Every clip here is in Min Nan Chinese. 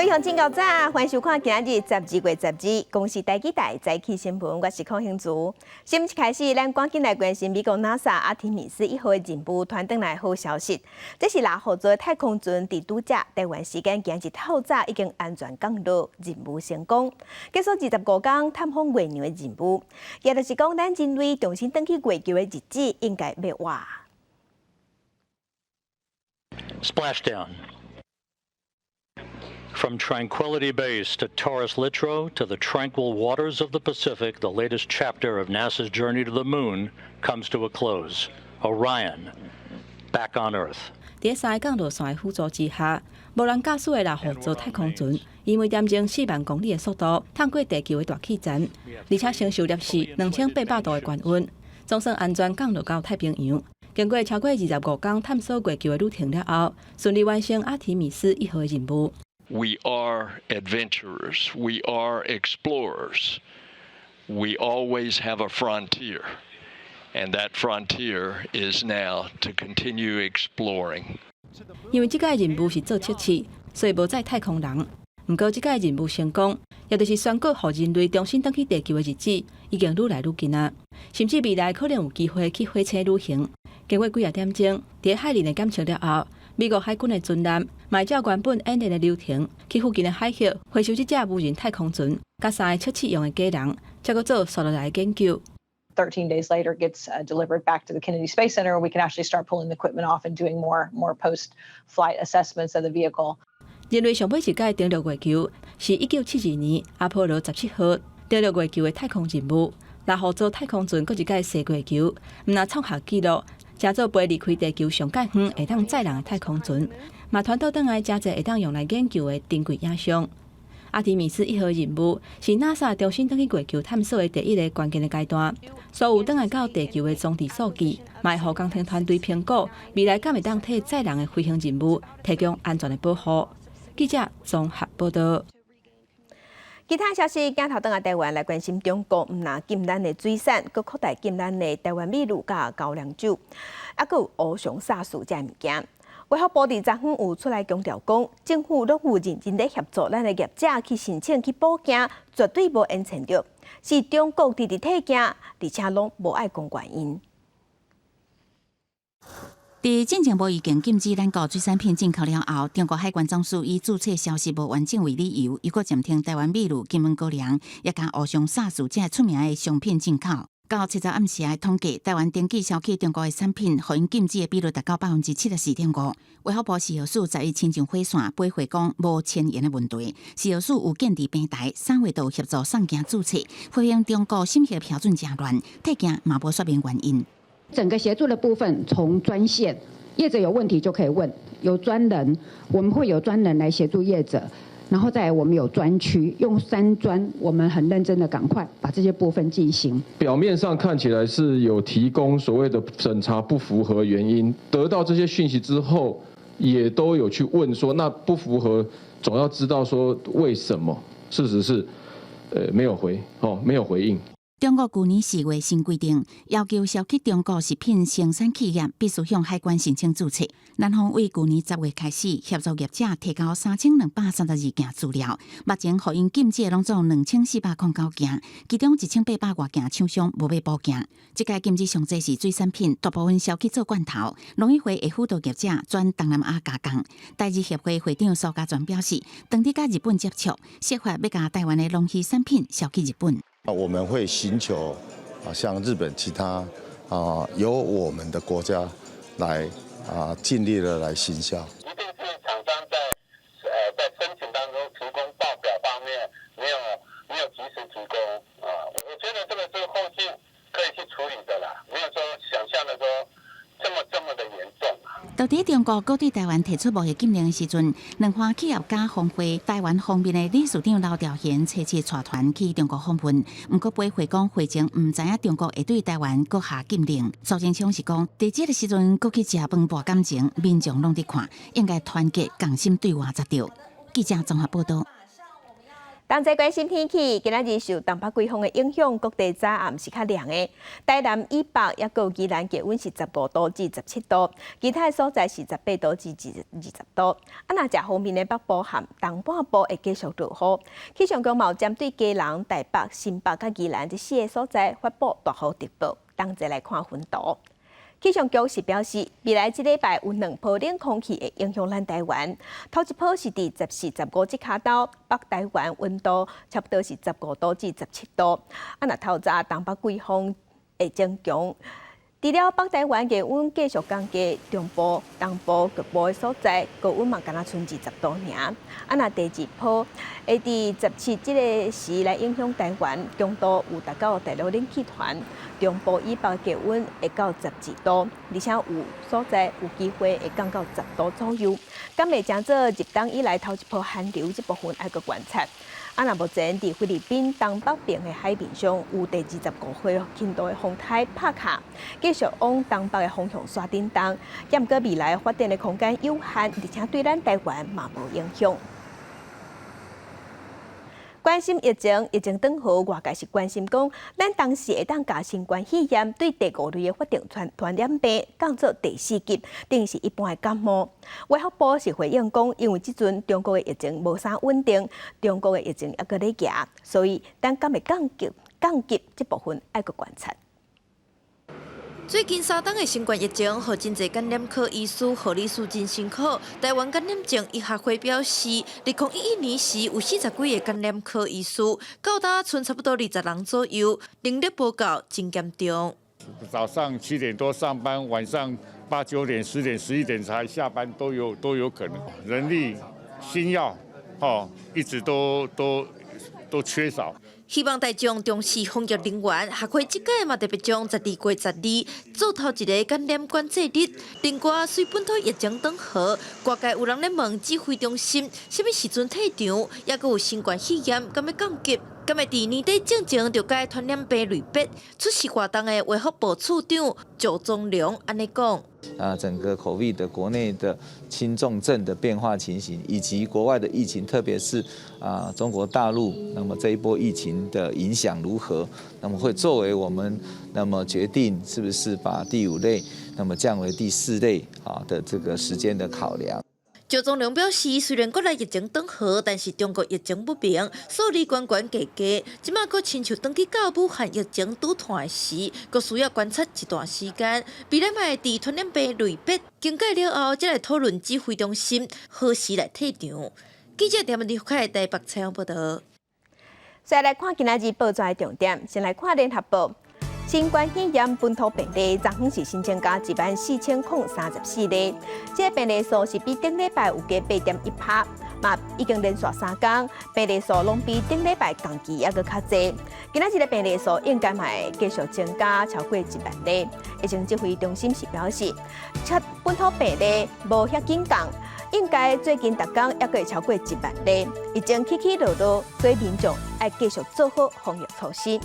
各位鄉親較早，歡迎收看今仔日12月12公視台語台早起新聞，我是鄺興竹。新聞一開始，咱趕緊來關心美國 NASA 阿提米斯一號的任務傳轉來好消息。這是獵戶座太空船佇拄才台灣時間今日透早已經安全降落，任務成功，結束25天探訪月娘的任務。也就是講，咱人類重新轉去月球的日子應該欲倚。 Splashdown. From Tranquility Base to Taurus Littrow to the tranquil waters of the Pacific, the latest chapter of NASA's journey to the moon comes to a close. Orion, back on Earth. 佇三个降落傘的輔助之下，無人駕駛的獵戶座太空船，以每點鐘4萬公里的速度，探過地球的大氣層，而且承受攝氏2800度的高溫，總算安全降落到太平洋。經過超過25天探索月球的旅程了後，順利完成阿提米斯一號的任務。 We are adventurers. We are explorers. We always have a frontier, and that frontier is now to continue exploring. 因為這擺任務是做測試，所以無載太空人。毋過這擺任務成功，也就是宣告予人類重新轉去地球的日子已經愈來愈近啊！甚至未來可能有機會去火星旅行。經過幾仔點鐘，佇海裡的檢測了後，美國海軍的船艦嘛照原本演練的流程，去附近的海域回收這隻無人太空船，佮三个測試用的假人，才閣做紲落來的研究。 13 days later, gets delivered back to the Kennedy Space Center, where we can actually start pulling the equipment off and doing more post-flight assessments of the vehicle. 人類上尾一擺登陸月球是1972年阿波羅17號登陸月球的太空任務。獵戶座太空船閣一擺踅月球，毋但創下紀錄，成做飛離開地球上蓋遠會當載人的太空船，嘛傳導轉來誠濟會當用來研究的珍貴影像。阿提米斯一號任務是 NASA 重新轉去月球探索的第一个關鍵的階段。所有轉來到地球的裝置數據，嘛會予工程團隊評估未來敢會當替載人的飛行任務提供安全的保護。記者綜合報道。其他消息，鏡頭轉來台灣來關心中國，毋但禁咱的水產，閣擴大禁咱的台灣米露佮高粱酒，猶閣有烏熊沙士這物件。衛福部佇昨昏有出來強調講，政府攏有認真咧協助咱的業者去申請去補件，絕對無延遲著。是中國直直退件，而且攏無愛講原因。佇進前無意見禁止咱國水產品進口了後，中國海關總署以註冊消息無完整為理由，又閣暫停台灣米露、金門高粱，也佮烏熊沙士這出名的商品進口。到70暗時的統計，台灣登記銷去中國的產品，予𪜶禁止的比率達到74.5%。衛福部食藥署11親像火線回回講無遷延的問題，食藥署有建置平台，3月都協助送件註冊，回應中國審核標準誠亂，退件嘛無說明原因。整個協助的部分，從專線業者有問題就可以問，有專人，我們會有專人來協助業者，然後再來我們有專區，用三專，我們很認真的趕快把這些部分進行。表面上看起來是有提供所謂的審查不符合原因，得到這些訊息之後，也都有去問說，那不符合，總要知道說為什麼？事實是，沒有回，哦，沒有回應。中國舊年4月新規定，要求銷去中國食品生產企業必須向海關申請註冊。南方為舊年10月開始協助業者提交3232件資料，目前予𪜶禁止的攏總2409件，其中1800外件廠商無欲補件。這擺禁止上濟是水產品，大部分銷去做罐頭。農委會會輔導業者轉東南亞加工。台日協會會長蘇家全表示，當地佮日本接觸，設法欲共台灣的龍魚產品銷去日本。我們會尋求啊，像日本其他啊，由我們的國家來啊，盡力的來行銷。一定是廠商在申請當中提供報表方面沒有及時提供啊，我覺得這個是後續可以去處理的啦，沒有說想象的說這麼這麼的嚴重。到底中國閣對台灣提出貿易禁令的時陣，兩岸企業家峰會台灣方面的理事長劉兆玄初七帶團去中國訪問，毋過回會講會前毋知影中國會對台灣閣下禁令。蘇貞昌是講，佇這个時陣閣去食飯博感情，民眾攏佇看，應該團結共心對外才對。記者綜合報道。同齊關心天氣，今仔日受東北季風的影響，各地早暗是較涼的。台南以北抑閣宜蘭氣溫是15度至17度，其他的所在是18度至20度。啊，若食方面的北部和東半部會繼續落雨。氣象局嘛有針對基隆、台北、新北佮宜蘭這四个所在發布大雨特報。同齊來看雲圖。氣象局是表示，未來這禮拜有兩波冷空氣會影響咱台灣。頭一波是佇14、15這跤晝，北台灣溫度差不多是15度至17度。啊，若透早東北季風會增強，除了北台灣氣溫繼續降低，中部、東部局部的所在高溫嘛，敢若賰20度爾。啊，若第二波會佇17這个時來影響台灣，強度有達到大陸冷氣團。中部以北氣溫會到12度，而且有所在有機會會降到十度左右。敢會成做入冬以來頭一波寒流，這部分愛閣觀察。啊，若目前佇菲律賓東北邊的海面上有第25號輕度的風颱帕卡，繼續往東北的方向徙振動，毋過未來發展的空間有限，而且對咱台灣嘛無影響。關心疫情，疫情轉好，外界是關心講，咱當時會當共新冠肺炎對第五類的法定傳染病降做第四級，等於是一般的感冒。衛福部是回應講，因為這陣中國的疫情無啥穩定，中國的疫情猶閣咧行，所以咱敢會降級這部分愛閣觀察。最近3冬的新冠疫情，予真濟感染科醫師、護理師真辛苦。台灣感染症醫學會表示，2011年時有40幾个感染科醫師，到今賰差不多20人左右，能力無夠，真嚴重。早上7點多上班，晚上8、9點、10點、11點才下班，都有可能。人力、新藥，哦，一直都缺少。希望大眾重視防疫人員，學會這屆嘛特別將12月12做頭一个感染管制日。另外，隨本土疫情轉好，外界有人咧問指揮中心，啥物時陣退場，抑閣有新冠肺炎，敢欲降級？敢會佇年底進前就改傳染病類別？出席活動的衛福部次長趙宗龍按呢講。啊，整個 COVID 的國內的輕重症的變化情形，以及國外的疫情，特別是中國大陸，那麼這一波疫情的影響如何？那麼會作為我們那麼決定是不是把第五類那麼降為第四類的這個時間的考量。趙宗龍表示，雖然國內疫情轉好，但是中國疫情不明，數字懸懸低低，這馬閣親像轉去到武漢疫情拄湠的時，閣需要觀察一段時間。未來會佇傳染病類別更改了後，才來討論指揮中心何時來退場。記者田文麗凱台北採訪報道。再來看今仔日報紙的重點，先來看聯合報。新冠肺炎本土病例，昨昏是新增加14,034例，這个病例數是比頂禮拜有加8.1趴，嘛已經連續3工，病例數攏比頂禮拜同期猶閣較濟。今仔日的病例數應該嘛會繼續增加超過1萬例。疫情指揮中心是表示，確本土病例無遐緊降，應該最近逐工猶閣會超過一萬例。疫情起起落落，所以民眾愛繼續做好防疫措施。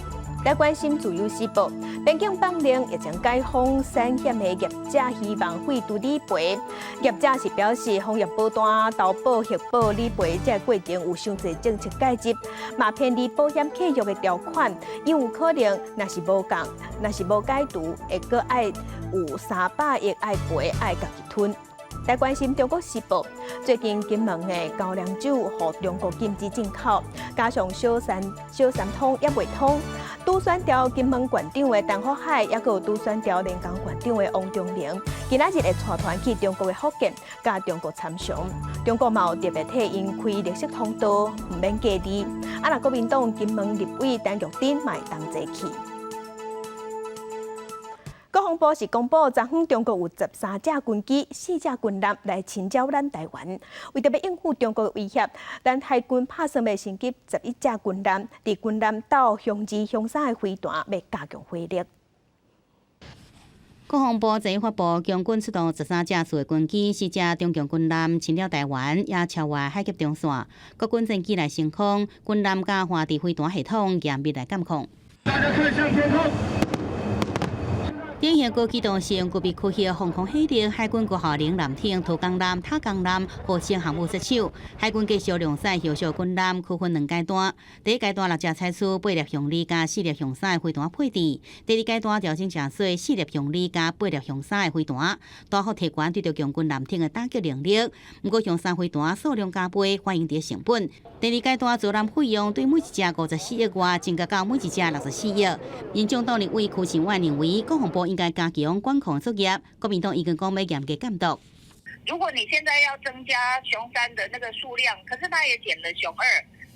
來關心自由時報，邊境放令疫情解封，產險的業者希望廢除理賠。業者是表示，防疫保單、投保、核保、理賠這個過程有傷濟政策介入，嘛偏離保險契約的條款，因有可能若是無降，若是無解除，會閣愛有300億愛賠，愛家己吞。來關心中國時報，最近金門的高粱酒予中國禁止進口，加上小三通猶袂通，拄選調金門縣長的陳福海，抑閣有拄選調連江縣長的王忠明，今仔日會帶團去中國的福建，佮中國參詳。中國嘛有特別替𪜶開綠色通道，毋免隔離。啊，若國民黨金門立委陳玉珍嘛會同齊去。國防部是公布，昨昏中國有13架軍機、4架軍艦來侵擾咱台灣。為著欲應付中國的威脅，咱海軍拍算欲升級11架軍艦，佇軍艦鬥雄二、雄三的飛彈，欲加強火力。國防部昨昏發布，共軍出動13架次的軍機、4架中共軍艦侵擾台灣，也超越海峽中線。國軍戰機來升空，軍艦佮環地飛彈系統嚴密來監控。大家看向天空。典型高機動性具備區域防空火力，海軍高效能艦艇、桃江艦、塔江艦號稱航母殺手。海軍繼續量產後續軍艦，區分兩階段。第一階段六隻採取8粒雄2佮4粒雄3的飛彈配置，第二階段調整成做4粒雄2佮8粒雄3的飛彈，大幅提懸對著共軍艦艇的打擊能力。毋過雄三飛彈數量加倍，反映佇成本。第二階段造艦費用對每一隻54億外，增加到每一隻64億。民眾黨立委柯信萬認為，國防部應該加強管控作業。國民黨已經講欲嚴格監督。如果你現在要增加雄三的那個數量，可是他也減了雄二，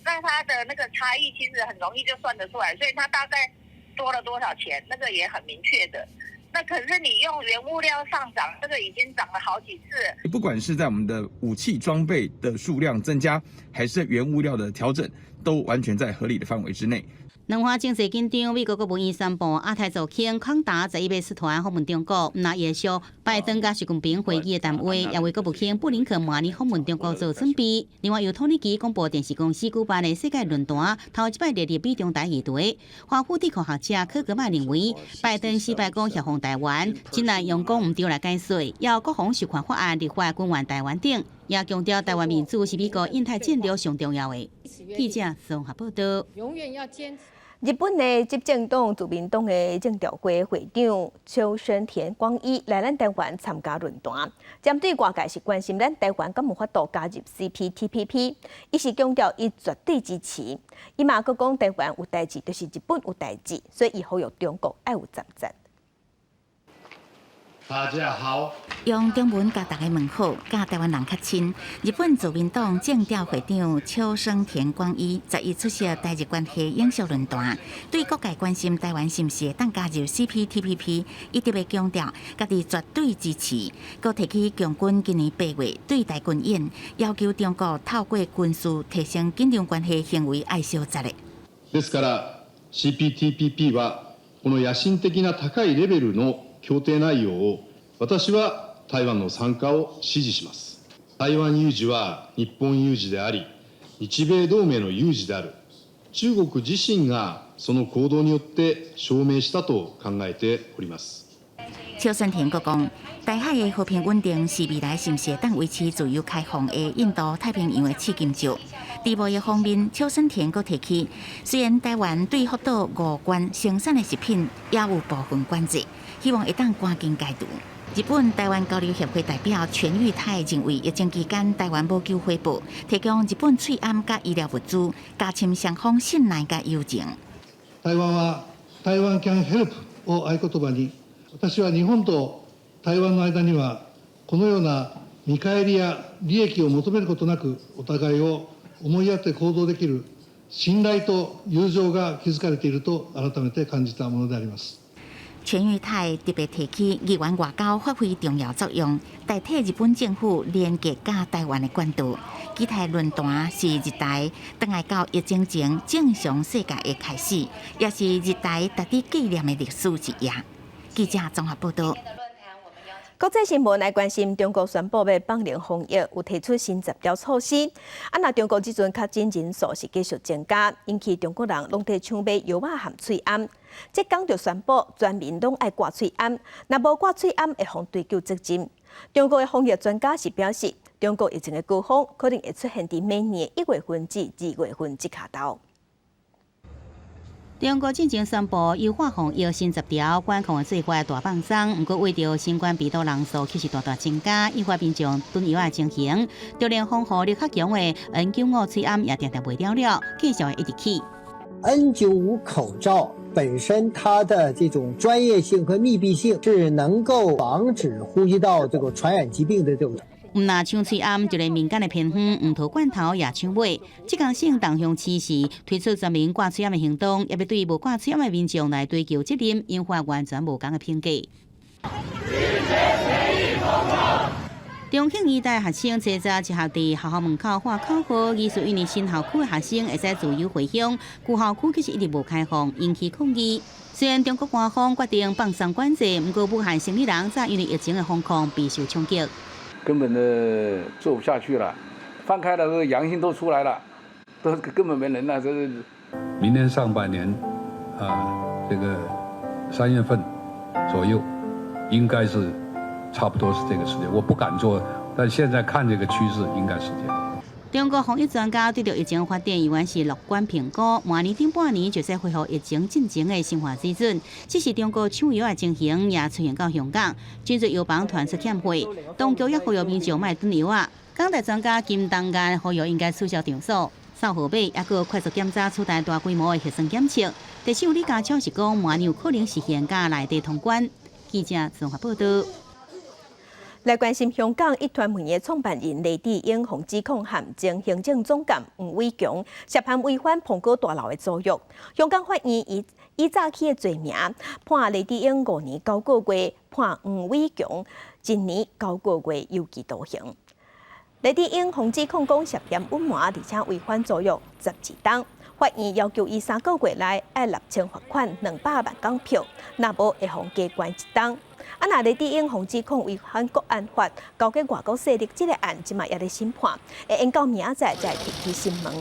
那它的那個差異其實很容易就算得出來，所以它大概多了多少錢，那個也很明確的。那可是你用原物料上漲，這個已經漲了好幾次。不管是在我們的武器裝備的數量增加，還是原物料的調整，都完全在合理的範圍之內。兩岸情勢緊張，美國國務院宣布亞太助卿康達11月率團訪問中國，毋但延續拜登佮習近平會議的談話，也為國務卿布林肯明年訪問中國做準備。另外，由土耳其廣播電視公司舉辦的世界論壇，頭一擺列入美中台議題。華府智庫學者柯格曼認為，拜登四擺講協防台灣，真難用講毋著來解釋，要國防授權法案立法軍援台灣等，也強調台灣民主是美國印太戰略上重要的。記者綜合報道。永遠要堅持。日本的執政黨自民黨的政調會會長秋生田光一來咱台灣參加論壇，針對外界是關心咱台灣敢有法度加入 CPTPP，伊是強調伊絕對支持。伊嘛閣講台灣有代誌，就是日本有代誌，所以伊呼籲中國愛有站站。大家好，用中文共大家問好，佮台灣人較親。日本自民黨政調會長秋生田光一11出席台日關係永續論壇，對各界關心台灣是毋是會當加入 CPTPP，伊特別強調，家己絕對支持。閣提起共軍今年8月對台軍演，要求中國透過軍事提升緊張關係行為愛小責的。ですから CPTPP はこの野心的な高いレベルの協定内容を私は台灣の参加を支持します。台灣有事は日本有事であり、日米同盟の有事である。中國自身がその行動によって証明したと考えております。秋生田閣講，台海的和平穩定是未來是毋是會當維持自由開放的印度太平洋的試金石。佇貿易方面，秋生田閣提起，雖然台灣對福島五縣生產的食品也有部分管制，希望會當趕緊解除。日本台灣交流協會代表全裕泰認為，疫情期間台灣無求回報，提供日本喙罨佮醫療物資，加深雙方信賴佮友情。台灣は台灣 can help を合言葉に、私は日本と台灣の間にはこのような見返りや利益を求めることなくお互いを思いやって行動できる信頼と友情が築かれていると改めて感じたものであります。全裕泰特別提起議員外交發揮重要作用，代替日本政府連結佮台灣的管道。其他論壇是日台轉來到疫情前正常世界的開始，也是日台值得紀念的歷史一頁。記者綜合報道。國際新聞來關心，中國宣布欲放寬防疫，有提出新10條措施。啊，若中國這陣確診人數是繼續增加，引起中國人攏佇搶買藥仔含喙罨。浙江就宣布全民攏愛掛喙罨，若無掛喙罨會予追究責任。中國的防疫專家是表示，中國疫情的高峰可能會出現佇明年1月份至2月份這跤頭。中國進前宣布優化防疫新10條，管控的做法大放鬆。毋過為著新冠病毒人數卻是大大增加，引發民眾囤藥的情形。就連防護力較強的 N95喙罨也定定賣了了，繼續會一直起。 N95 口罩本身它的這種專業性和密閉性是能夠防止呼吸道這個傳染疾病的這種。毋若搶喙罨，就連民間的偏方黃桃罐頭也搶買。浙江省桐鄉市是推出全民掛喙罨的行動，也欲對無掛喙罨的民眾來追究責任，引發完全無仝的評價。重慶醫大學生齊早集合佇學校門口喊口號，意思因為新校區的學生會使自由回鄉，舊校區卻是一直無開放，引起抗議。雖然中國官方決定放鬆管制，毋過武漢生理人早因為疫情的封控備受衝擊。根本的做不下去了，放開了，這個陽性都出來了，都根本沒人了。這是明年上半年，啊，這個3月份左右，應該是差不多是這個時間，我不敢做，但現在看這個趨勢，應該是這樣。中國防疫專家對著疫情發展依然是樂觀評估，明年頂半年就會恢復疫情進前的生活水準。只是中國搶藥的情形也出現到香港，真濟藥房傳出欠貨，當局也呼籲民眾莫囤藥仔。港大專家金冬雁呼籲應該取消場所、掃號碼，抑閣快速檢查取代大規模的核酸檢測。特首李家超是講，明年有可能實現佮內地通關。記者綜合報道。來關心香港壹傳媒的創辦人黎智英，予指控和前行政總監黃偉強涉嫌違反蘋果大樓的租約。香港法院以以詐欺的罪名判黎智英5年9個月，判黃偉強1年9個月有期徒刑。黎智英予指控講涉嫌隱瞞，而且違反租約12冬。法院要求伊3個月內愛納清罰款200萬港票，若無會予加關一冬。啊，若黎智英予指控違反國安法，勾結外國勢力，這個案這馬猶咧審判，會延到明仔載才會提起審問。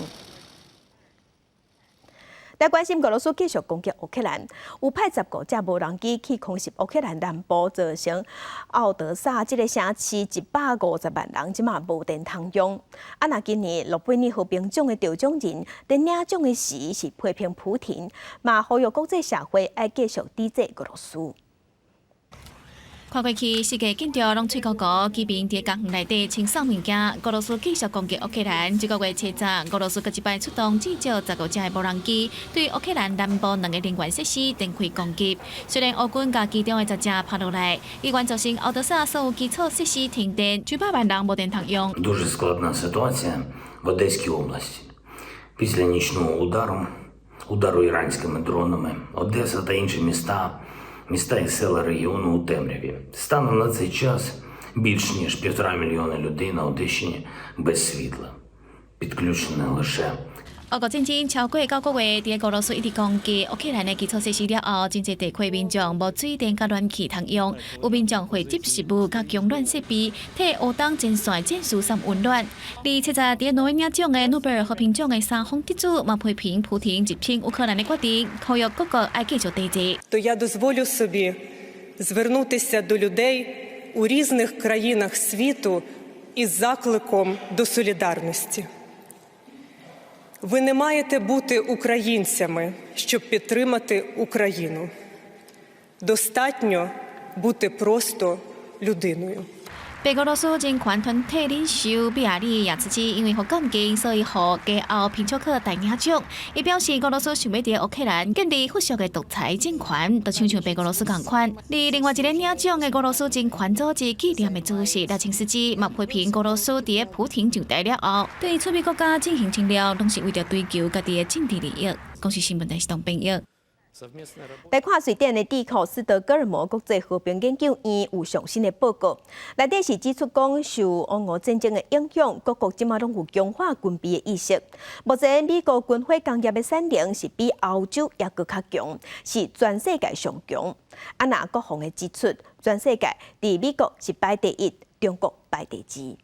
來關心俄羅斯繼續攻擊烏克蘭，有派15隻無人機去空襲烏克蘭南部，造成奧德薩這個城市150萬人這馬無電通用。啊，若今年諾貝爾和平獎的得獎人佇領獎的時是批評普廷，嘛呼籲國際社會愛繼續抵制俄羅斯。看過去世界建築攏脆糊糊，居民佇公園內底清掃物件。俄羅斯繼續攻擊烏克蘭，這個月七十，俄羅斯閣一擺出動至少15隻的無人機，對烏克蘭南部兩个能源設施展開攻擊。雖然烏軍共其中的十隻拍落來，依然造成奧德薩所有基礎設施停電，幾百萬人無電通用。 Дуже складна ситуація в Одеській області. Після нічного удару іранськими дронами, Одеса та інші міста і села регіону у темряві. Станом на цей час більш ніж 1,5 мільйона людей на Одещині без світла. Підключені лише 俄國戰爭超過9個月，佇俄羅斯一直攻擊烏克蘭的基礎設施了後，真濟地區民眾無水電佮暖氣通用，有民眾匯集食物佮供暖設備，替烏東前線戰士送溫暖。而七十佇挪威領獎的諾貝爾和平獎的三方得主，嘛批評普廷入侵烏克蘭的決定，呼籲各國愛繼續抵制。 То я дозволю собі звернутися до людей у різних країнах світу із закликом до солідарності. Ви не маєте бути українцями, щоб підтримати Україну. Достатньо бути просто людиною. 白俄羅斯人權團體領袖比亞里也辭職，因為予監禁，所以予加奧平丘克代領獎。伊表示，俄羅斯想欲佇烏克蘭建立復甦的獨裁政權，就親像白俄羅斯仝款。而另外一个領獎的俄羅斯人權組織紀念的主席拉欽斯基嘛批評俄羅斯佇普廷上台了後，對出邊國家進行侵略，攏是為著追求家己的政治利益。公視新聞台是董編譯。來看瑞典的智庫斯德哥爾摩國際和平研究院有上新的報告，內底是指出講，受烏俄戰爭的影響，各國這馬攏有強化軍備的意識。目前美國軍火工業的產能是比歐洲猶閣較強，是全世界上強。啊，若國防的支出，全世界佇美國是排第一，中國排第二。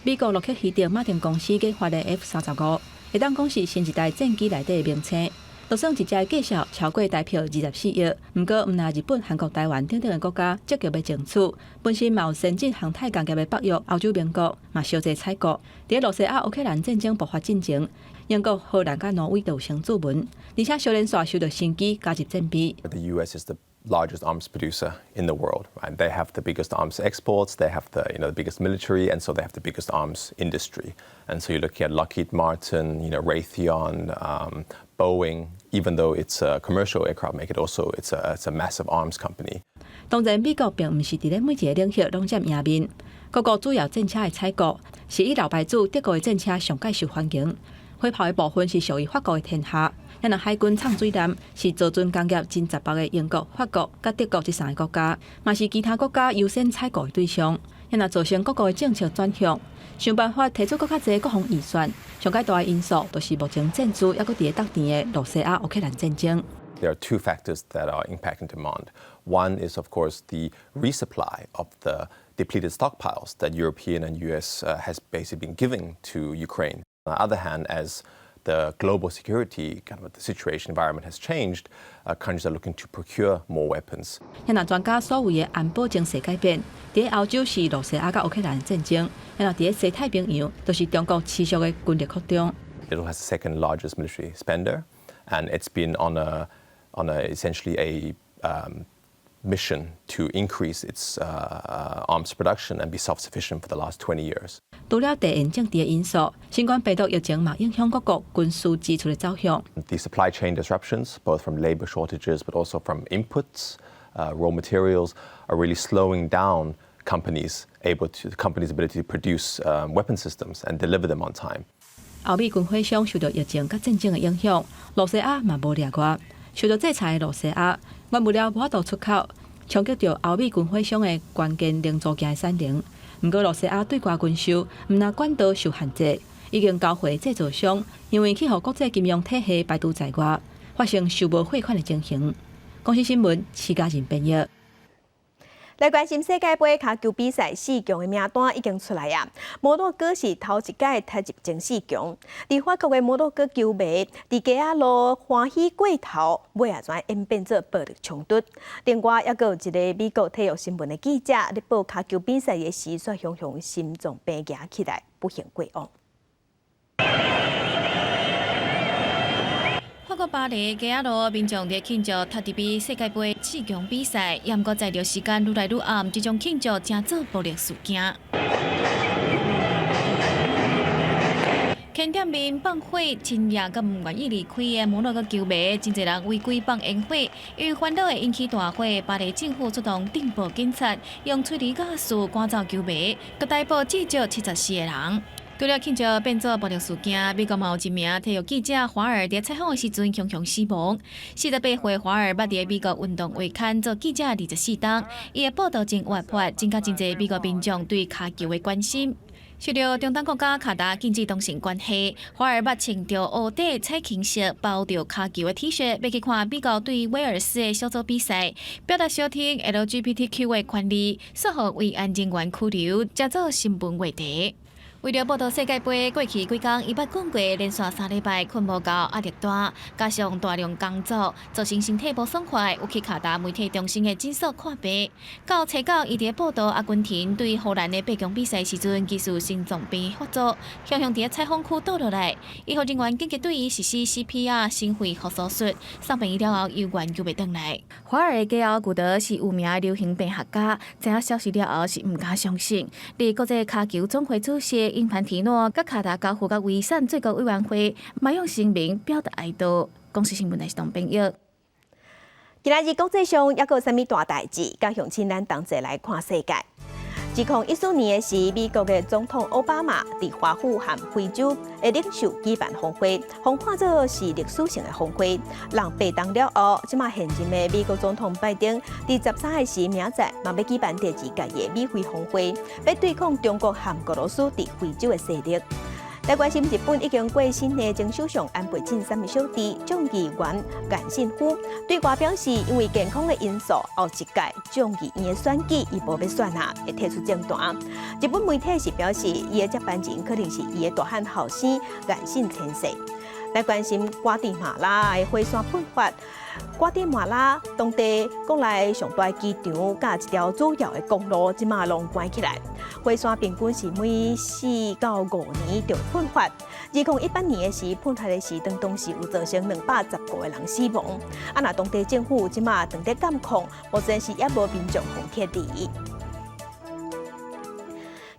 美國洛克希德馬丁公司研發的 F 三十五，會當講是新一代戰機內底的明星。就算一隻價數超過台票24億，毋過毋但日本、韓國、台灣等等的國家積極欲爭取，本身嘛有先進航太工業的北約、歐洲盟國嘛相繼採購。佇俄羅斯佮烏克蘭戰爭爆發進前，英國、荷蘭佮挪威都有先注文，而且小連紲收著新機加入戰備。 The U.S. is the largest arms producer in the world. Right? They have the biggest arms exports, they have the you know the biggest military, and so they have the biggest arms industry. And so you're looking at Lockheed Martin, Raytheon, Boeing. Even though it's a commercial aircraft maker, also it's a massive arms company. 當然，美國並毋是佇咧每一個領域攏佔贏面。各國主要戰車的採購是以老牌子德國的戰車上蓋受歡迎。火炮的部分是屬於法國的天下。若海軍藏水艦是造船工業真雜目的英國、法國佮德國這三个國家，嘛是其他國家優先採購的對象。若造成各國的政策轉向，想辦法提出閣較濟國防預算。上蓋大的因素，就是目前戰事猶閣佇咧觸電的羅西亞烏克蘭戰爭。 There are two factors that are impacting demand. One is, of course, the resupply of the depleted stockpiles that European and US has basically been giving to Ukraine. On the other hand, as the the global security kind of the situation environment has changed, countries are looking to procure more weapons. 若專家所謂的安保情勢改變，佇歐洲是羅西亞佮烏克蘭戰爭，若佇西太平洋，就是中國持續的軍力擴張。 It has the second largest military spender, and it's been on a essentially a mission to increase its arms production and be self-sufficient for the last 20 years. 除了地緣政治的因素，新冠病毒疫情嘛影響各國軍事支出的走向。 The supply chain disruptions, both from labor shortages but also from inputs, raw materials, are really slowing down companies' ability to produce weapon systems and deliver them on time. 歐美軍火商受到疫情佮戰爭的影響，羅西亞嘛無例外。受到制裁的羅西亞，原物料無法度出口，衝擊著歐美軍火商的關鍵零組件的產能。毋過羅西亞對外軍售，毋但管道受限制，已經交回製造商，因為去予國際金融體系排除在外，發生收無貨款的情形。公視新聞，徐家仁編譯。來關心世界盃跤球比賽四強的名單已經出來啊！摩洛哥是頭一屆踢入前四強。佇法國的摩洛哥球迷佇街仔路歡喜過頭，尾仔怎演變做暴力衝突。另外，猶閣有一个美國體育新聞的記者咧報跤球比賽的時，煞雄雄心臟病蜈起來，不幸過往。法國巴黎街仔路民眾佇慶祝踢入去世界盃四強比賽，也毋過隨著時間愈來愈暗，這種慶祝成做暴力事件。店面放火，親夜佮毋願意離開的摩洛哥球迷，真濟人違規放煙火，因為煩惱會引起大火。巴黎政府出動鎮暴警察，用催淚ガス趕走球迷，閣逮捕至少74個人。除了慶祝變做暴力事件，美國嘛有一名體育記者華爾佇採訪的時陣，雄雄死亡。48歲華爾捌佇美國運動月刊做記者24冬，伊的報道真活潑，增加真濟美國民眾對跤球的關心。受著中東國家卡達禁止同性關係，華爾捌穿著烏底彩青色包著跤球的 T 恤，欲去看美國對威爾斯的小組比賽，表達相挺 LGBTQ 的權利，煞予維安人員拘留，成做新聞話題。為著報導世界盃，過去幾工伊捌講過，連續3禮拜睏無夠，壓力大，加上大量工作，造成身體無爽快，有去卡達媒體中心的診所看病。到初九，伊佇報導阿根廷對荷蘭的八強比賽時陣，疑似心臟病發作，雄雄佇採訪區倒落來，醫護人員緊急對伊實施 CPR 心肺復甦術，送病院了後，猶原救袂轉來。華爾的家後古德是有名的流行病學家，知影消息了後是毋敢相信。佇國際跤球總會主席英凡提諾、佮卡達交付佮遺產最高委員會，嘛用聲明表達哀悼。公視新聞台是董編譯。今仔日國際上猶閣有啥物大代誌？佮鄉親咱同齊來看世界。2014年的時，美國的總統奧巴馬佇華府和非洲的領袖舉辦峰會，予看做是歷史性的峰會。人白當了後，這馬現任的美國總統拜登佇13的時，明仔載嘛欲舉辦第二屆的美非峰會，欲對抗中國和俄羅斯佇非洲的勢力。來關心日本已經過身的前首相安倍晉三的小弟眾議員岸信夫對外表示，因為健康的因素，後一屆眾議院的選舉伊無欲選啊，會退出政壇。日本媒體是表示，伊的接班人可能是伊的大漢後生岸信千世。來關心瓜地馬拉的火山噴發，瓜地馬拉當地國內上大機場佮一條主要的公路，這馬攏關起來。火山平均是每4到5年就會噴發。2018年的時噴發的時，當當時有造成215個人死亡。啊，若當地政府這馬正佇監控，目前是猶無民眾予撤離。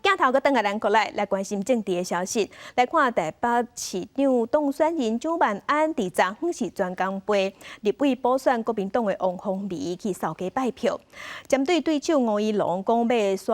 鏡頭閣轉來咱國內來關心政治的消息，來看台北市長當選人蔣萬安佇昨昏是專工陪立委補選國民黨的王鴻薇去掃街拜票。針對對手吳怡農講欲徙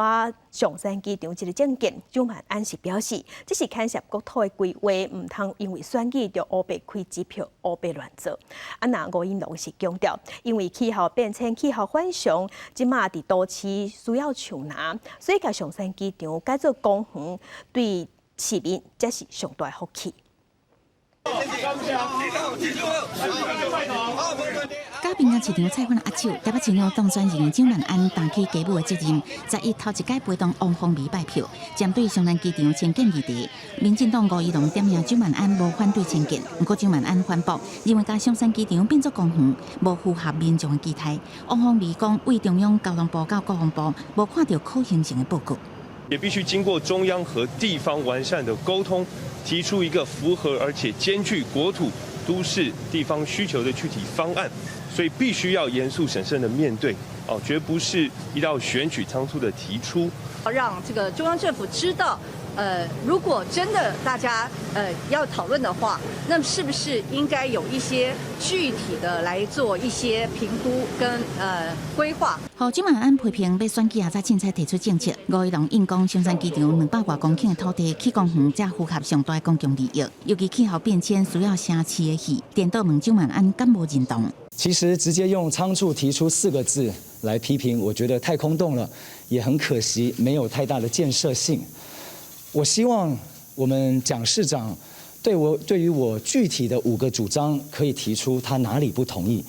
松山機場這个政見，蔣萬安是表示，這是牽涉國土的規劃，毋通因為選舉就烏白開支票，烏白亂做。啊，若吳怡農是強調，因為氣候變遷、氣候反常，這馬佇都市需要樹林，所以共松山機場改做公園，對市民才是上大的福氣。嘉平甲市長蔡反握手，台北市長當選人蔣萬安擔起繼母的責任，11頭一擺陪同王鴻薇拜票，針對松山機場遷建議題，民進黨吳怡農點名蔣萬安無反對遷建，毋過蔣萬安反駁，認為將松山機場變作公園，無符合民眾的期待。王鴻薇講，對中央交通部佮國防部無看著可行性的報告，也必須經過中央和地方完善的溝通，提出一個符合而且兼具國土、都市、地方需求的具體方案。所以必須要嚴肅審慎的面對，哦，絕不是一到選舉倉促的提出。讓這個中央政府知道，如果真的大家要討論的話，那麼是不是應該有一些具體的來做一些評估跟規劃？予蔣萬安批評欲選舉也才凊彩提出政策，吳怡農應講松山機場200外公頃的土地起公園，才符合上大的公共利益。尤其氣候變遷需要城市的戲，顛倒問蔣萬安敢無認同？其實直接用倉促提出四個字來批評，我覺得太空洞了，也很可惜，沒有太大的建設性。我希望我們蔣市長對於我具體的五個主張，可以提出他哪裡不同意。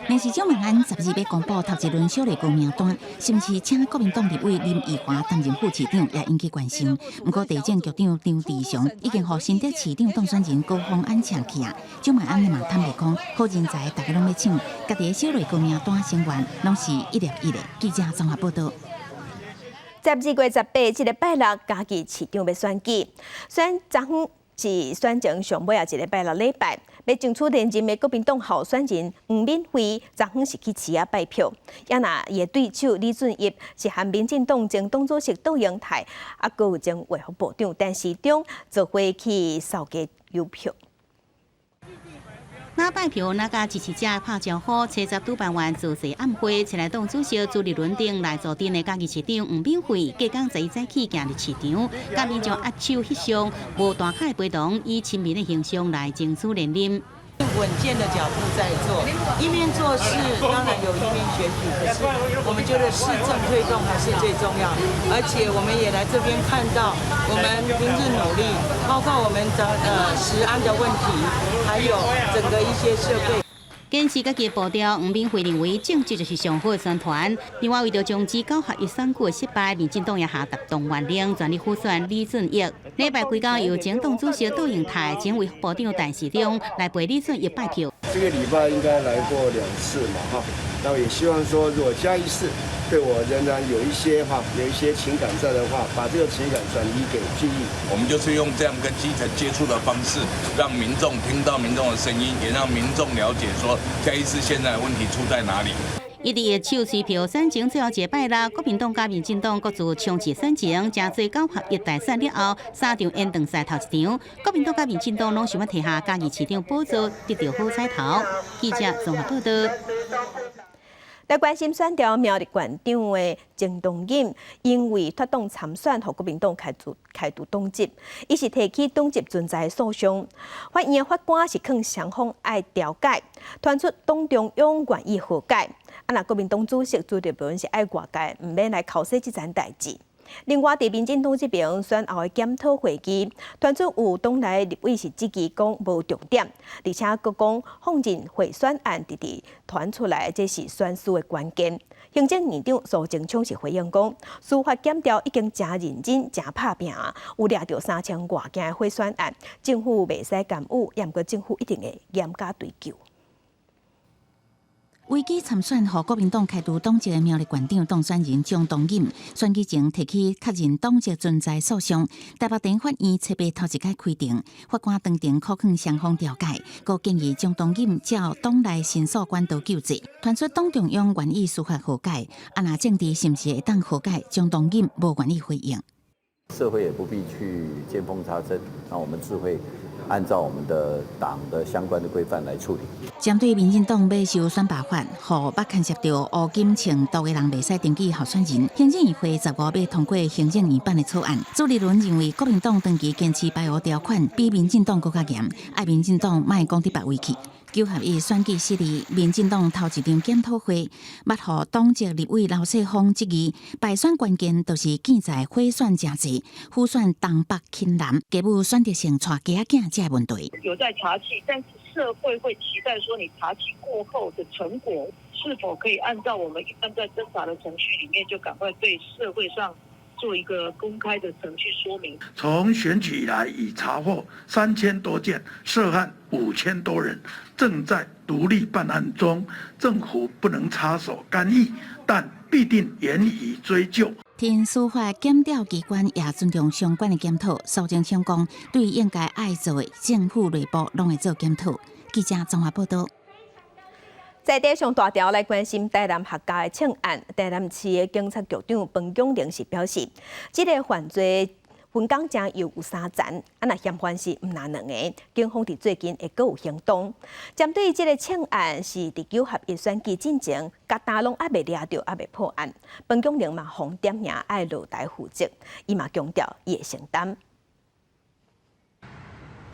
但是蔣萬安12欲公布頭一輪小內閣名單，是毋是請國民黨立委林奕華擔任副市長，也引起關心。毋過地政局長張志祥已經予新竹市長當選人高虹安請去啊。蔣萬安嘛坦白講，好人才大家攏欲搶，家己的小內閣名單成員攏是一粒一粒。記者綜合報道。12月18，這个拜六，嘉義市長欲選舉，選昨昏是選前上尾仔一个拜六禮拜，欲爭取連任的國民黨候選人黃敏惠，昨昏是去市仔拜票。也若伊的對手李俊逸是和民進黨前黨主席杜英泰，啊，閣有前衛福部長陳時中做伙去掃街郵票。若拜票，若佮支持者拍招呼，車站主辦員造勢暗會，前來黨主席朱立倫等來助陣的嘉義市長黃敏惠，隔工11早起行入市場，佮民眾握手翕相，無大咖陪同，以親民的形象來爭取連任。穩健的腳步在做，一面做事，當然有一面選舉，可是我們覺得市政推動還是最重要。而且我們也來這邊看到，我們平日努力，包括我們的食安的問題，還有整個一些設備。堅持家己的步調，黃敏惠認為政績就是上好的宣傳。另外，為著終止九合一選舉的失敗，民進黨也下達動員令，全力輔選李俊逸。禮拜規工由前黨主席杜英泰、前衛福部長陳時中來陪李俊逸拜票。這個禮拜應該來過兩次嘛，哈。那也希望說，如果嘉義市對我仍然有一些哈，有一些情感在的話，把這個情感轉移給俊逸。我們就是用這樣跟基層接觸的方式，讓民眾聽到民眾的聲音，也讓民眾了解說嘉義市現在的問題出在哪裡。伊佇握手催票選前最後一個拜六，國民黨佮民進黨各自衝刺選情，誠濟九合一大選了後，三場延長賽頭一場，國民黨佮民進黨攏想欲提下嘉義市長寶座，得著好彩頭。記者綜合報道。來關心選調苗栗縣長的鍾東錦，因為脫黨參選，予國民黨開除黨籍，伊是提起黨籍存在訴訟，法院的法官是勸雙方愛調解，傳出黨中央願意和解，啊，若國民黨主席朱立倫是愛外界，毋免來剾洗這層代誌。另外，佇民進黨這邊選後的檢討會議，傳出有黨內立委是質疑講無重點，而且閣講放任賄選案直直傳出來，這是選輸的關鍵。行政院長蘇貞昌是回應講，司法檢調已經誠認真、誠拍拚，有掠著3000外件的賄選案，政府袂使干預，也毋過政府一定會嚴加追究。危機參選，予國民黨開除黨籍的苗栗縣長當選人鍾東錦，選舉前提起確認黨籍存在訴訟，台北地法院初八頭一擺開庭，法官當庭苦勸雙方調解，閣建議鍾東錦照黨內申訴管道救濟，傳出黨中央願意司法和解，啊若政治是毋是會當和解？鍾東錦無願意回應。社會也不必去見縫插針，那我們自會按照我們的黨的相關的規範來處理。針對民進黨欲修選罷法，予捌牽涉著烏金程度的人袂使登記候選人。行政院會15欲通過行政院版的草案。朱立倫認為國民黨長期堅持排烏條款，比民進黨閣較嚴，愛民進黨莫講佇別位去。九合一選舉失利，民進黨頭一場檢討會，捌予黨籍立委劉世鋒質疑，敗選關鍵就是見在賄選誠濟，輔選東北輕南，加母選擇性娶雞仔囝這个問題。有在查緝，但是社會會期待說你查緝過後的成果是否可以按照我們一般在偵查的程序裡面，就趕快對社會上做一個公開的程序說明。從選舉以來，已查獲3000多件，涉案5000多人，正在獨立辦案中，政府不能插手干預，但必定嚴以追究。聽司法檢調機關也尊重相關的檢討，蘇貞昌講，對應該愛做的政府內部攏會做檢討。記者綜合報道。在地上大條來關心台南客家的槍案，台南市的警察局長彭炯玲是表示，這个犯罪分工誠幼有三層，啊若嫌犯是毋但兩个，警方佇最近會閣有行動。針對這个槍案是佇九合一選舉進前，共今攏猶未掠著，猶未破案。彭炯玲嘛，予點名愛落台負責，伊嘛強調伊會承擔。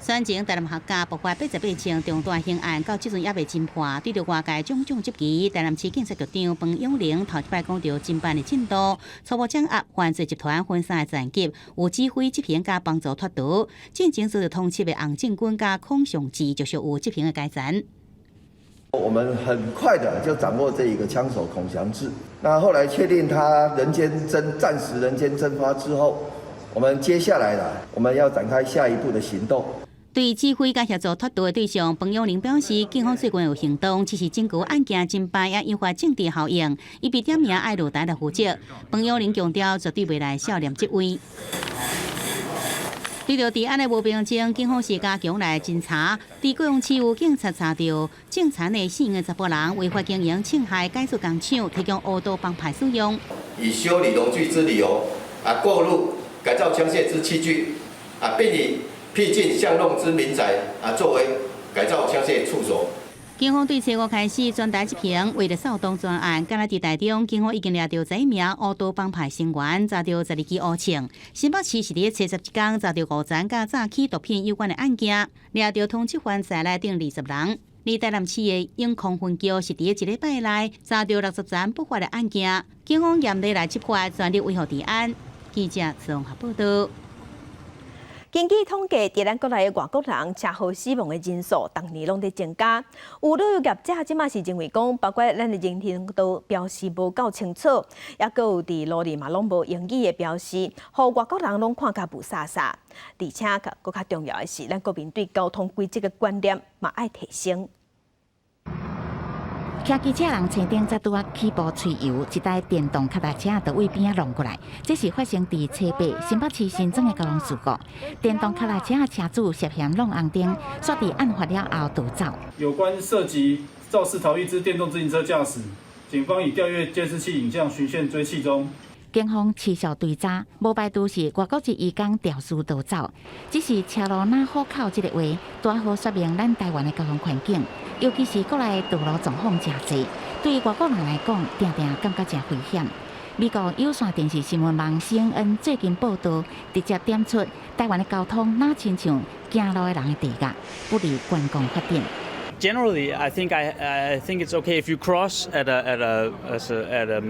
選前台南客家爆發88槍重大刑案，到這陣猶未偵破，對著外界種種質疑，台南市警察局長彭永玲頭一擺講著偵辦的進度，初步掌握犯罪集團分三個層級，有指揮執行佮幫助脫逃。進前遭通緝的洪正軍佮孔尚志就屬有執行的階層。我們很快的就掌握這一個槍手孔祥志，那後來確定他人間蒸暫時人間蒸發之後，我們接下來呢，我們要展開下一步的行動。對指揮佮協助脫逃的對象，彭永玲表示，警方最近有行動，只是整個案件偵辦也引發政治效應，伊被點名愛落台來負責。彭永玲強調，絕對袂來少年這位。對著治安的無平靜，警方是加強來偵查。佇高雄市有警察查著種田的四個查埔人違法經營槍械改造工廠，提供烏道幫派使用。以修理農具之理由啊，購入改造槍械之器具啊，並以僻靜巷弄之民宅啊，作為改造槍械處所。警方對初五開始全台執行為了掃蕩專案，敢若佇台中，警方已經掠著11名烏道幫派成員，查著12支烏槍。新北市是佇初十一工查著五宗佮詐欺毒品有關的案件，掠著通緝犯在內頂20人。而台南市的永康分局是佇一禮拜內查著60宗不法的案件，警方嚴厲來執法，全力維護治安。記者綜合報道。根據統計，佇咱國內的外國人車禍死亡的人數，逐年攏佇增加。有旅遊業者這馬是認為講，包括咱的人行道標示無夠清楚，抑閣有佇路裡嘛攏無英語的標示，予外國人攏看甲霧煞煞。而且，閣較重要的是，咱國民對交通規則的觀念嘛愛提升。騎機車人車頂才拄仔起步吹油，一台電動腳踏車就對邊仔挵過來。這是發生佇初八新北市新莊的交通事故。電動腳踏車的車主涉嫌挵紅燈，煞佇案發了後逃走。有關涉及肇事逃逸之電動自行車駕駛，警方已調閱監視器影像，循線追緝中。警方持續追查，無排除是外國籍移工肇事逃走。只是車路若好口這个話，拄好說明咱台灣的交通環境，尤其是國內道路狀況誠濟，對外國人來講，定定感覺誠危險。美國有線電視新聞網 CNN 最近報道，直接點出台灣的交通若親像行路的人的地獄，不利觀光發展。 Generally, I think it's okay if you cross at a